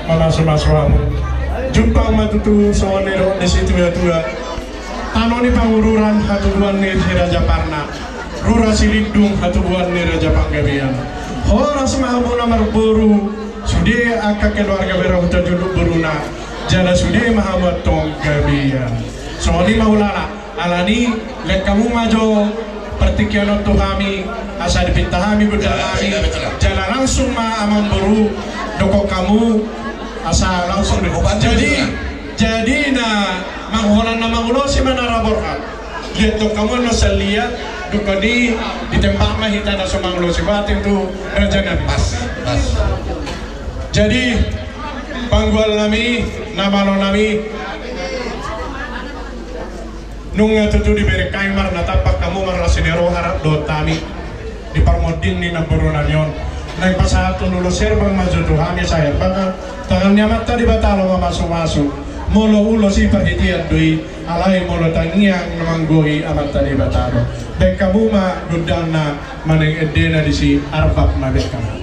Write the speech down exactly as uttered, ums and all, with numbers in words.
Mamasu-masu hamu. Jumpang ma tutu songon nidok ni situatua. Tano ni Pangururan hatubuan ni Si Raja Parna. Rura Silindung hatubuan ni Raja Panggabean. Horas ma hamu na marboru, sude angka keluarga bere Hutajono boruna. Jala sude ma hamu antong gabean. Songon i ma hulala. Alani, lehon hamu ma jo partingkian on tu hami, asa dipinta hami gondang nami, jala langsung ma amangboru dokhon hamu, asa langsung di. Jadi, jadi na mangholan na mangulosi ma na ra borhat. Liat dokhon hamu na saliat, dokhon i ditembak ma hita na so mangulosi bating tu raja nami. Pas, pas. Jadi, panggual nami, na malo nami, nunga tutu dibereng hami marnatampak hamu marlas ni roha rap dohot hami di parmonding ni namboru nami on. Naeng pasahathon ulos herbang ma jo tu hami, asa herbang ma tangan ni Amanta Debata do mamasu-masu. Molo ulos i parhitean do i, alai molo tangiang na manggohi Amanta Debata do. Baen hamu ma gondangna manang endena disi, arbab ma baen hamu.